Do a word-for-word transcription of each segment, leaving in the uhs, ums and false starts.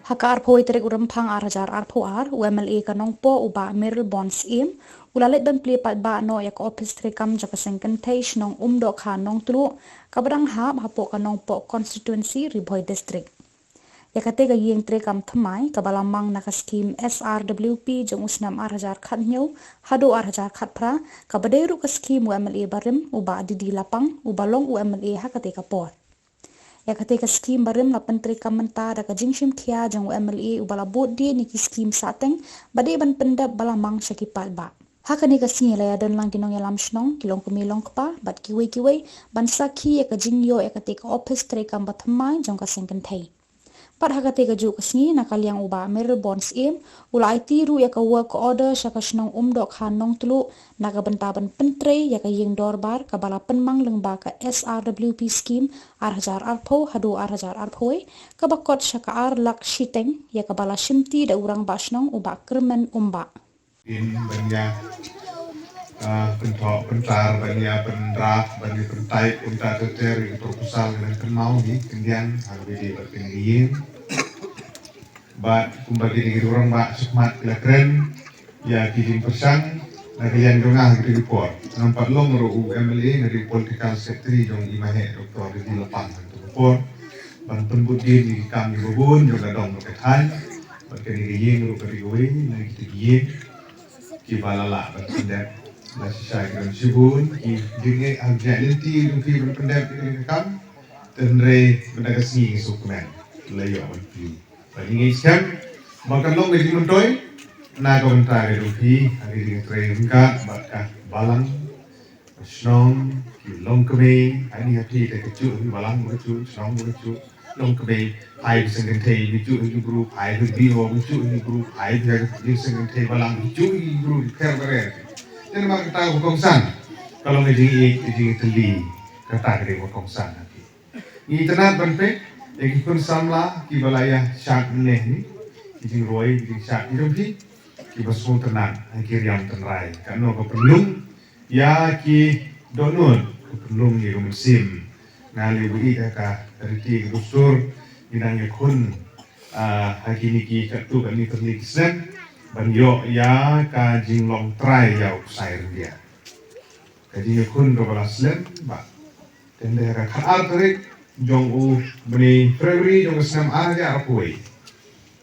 Ha ka arphew tarik u Rymphang ar hajar arphew ar, u M L A ka Nongpoh u Bah Mayralborn Syiem u la leit ban plie paidbah noh ïa ka ophis treikam jong ka seng kynthei shnong Umdohkha Nongtluh, kaba dang hap hapoh ka Nongpoh Constituency, Ri Bhoi District. Ïa kata ka ïing treikam thymmai kaba la mang na ka skhim S R W P jong u snem ar hajar khathynñiew haduh ar hajar khatphra, kaba dei ruh ka skhim u M L A barim u Bah D D Lapang uba long u M L A ha kata ka por. Ïa kata ka skhim barim la pyntreikam mynta da ka jingshimkhia jong u M L A uba la bud dien ïa ki skhim sahteng ba dei ban pyndep ba la mang sha ki paidbah. Ha kane ka sngi la ïadon lang ki nongïalam shnong, ki longkmie longkpa bad kiwei kiwei ban sakhi ïa ka jingïoh ïa kata ka ophis treikam ba thymmai jong ka seng kynthei. Bad ha kata ka juh ka sngi, na ka liang u Bah Mayralborn Syiem u la aiti ruh ïa ka work order sha ka shnong Umdohkha Nongtluh na ka bynta ban pyntrei ïa ka ïing dorbar kaba la pynmang lyngba ka S R W P skhim ar hajar arphew haduh ar hajar arphew wei, kaba kot sha ka ar lak shiteng, ïa kaba la shimti da u Rangbah Shnong u Bah Kyrmen Umbah. In ban ïa, ah, pynthoh pyntar, ban ïa pyndraft, ban ïa pyntype kumta ter ter ïa ki proposal ngi dang kynmaw hi khyndiat ha kaba ïadei bad kane ka ïing. Bad kumba kine ki rangbah shakhmat ki la kren ïa ki jingpyrshang na ka liang jong nga ha kito ki por. Ngam pat long ruh u M L A, nga dei u political secretary jong i Maheh Doctor D D Lapang ha kito ki por ban pynbud dien ïa ki kam kiba bun jong ka dong ka thaiñ. Bad kane ka ïing ruh ka dei kawei na kita ki ïing kiba la lah ban pyndep. La shisha ki don shibun ki jingeh ha ka jingïaid lynti jong ki ban pyndep ïa kane ka kam. Te hynrei mynta ka sngi ngi sngewkmen la ïoh ban plie. Bad ngi ngeit skhem ba kan long ka jingmyntoi na ka bynta ka jong phi ha ka jingtrei ryngkat bad ka balang, ka shnong, ki longkmie, ha kine ha phi te ka juh hi balang ba ka juh, shnong ba ka juh, longkmie, phai ki seng kynthei ba ka juh hi ki bru, phai ki B O ba ka juh hi ki bru, phai ki seng kynthei balang ba ka juh hi ki bru, ki pher barer. Te namar kata ka kongsan ka long ka jingïeit, ka jingïatylli, kata ka dei ka kongsan ha phi. Ngi itynnad ban peit ïa ki khun samla kiba la ïa shad mynne hi, ki jingroi, ki jingshad ki jong phi, kiba sngewtynnad ha ki riam tynrai. Katno ka pynlong ïa ki dohnud, ka pynlong ïa ka mynsiem. Nga lei ba ïa ka riti ka dustur ngi dang ïakhun, ah, ha kine ki katto katne tylli ki snem ban ïoh ïa ka jinglong trai ïa u ksai ryndia. Ka jingïakhun kaba la slem bha. Te hynrei ha ka khatar tarik jong u bnai February jong ka snem ar hajar arphew wei,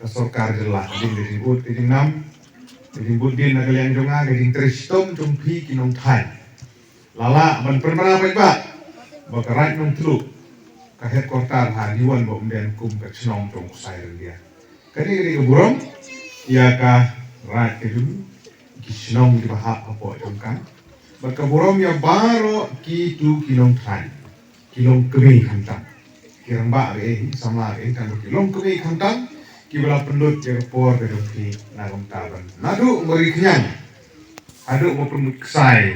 ka sorkar jylla, hadien ka jingud ka jingnam, ka jingbud dien na ka liang jong nga, ka jingtrei shitom jong phi ki nongthaiñ, la lah ban pynbna paidbah ba ka Raid Nongtluh ka headquarter ha Diwan Bah Umden kum ka shnong jong u ksai ryndia. Kane ka dei ka burom ïa ka Raid, ka jong ki shnong kiba hap hapoh jong ka. Bad ka burom ïa baroh kito ki nongthaiñ, ki longkmie khamtam, ki rangbah ruh eh, samla ruh eh, tang ba ki longkmie khamtam kiba la pynlut ïa ka por ka jong ki na ka bynta ban, naduh ba ri khñiang haduh ba pynlut ksai,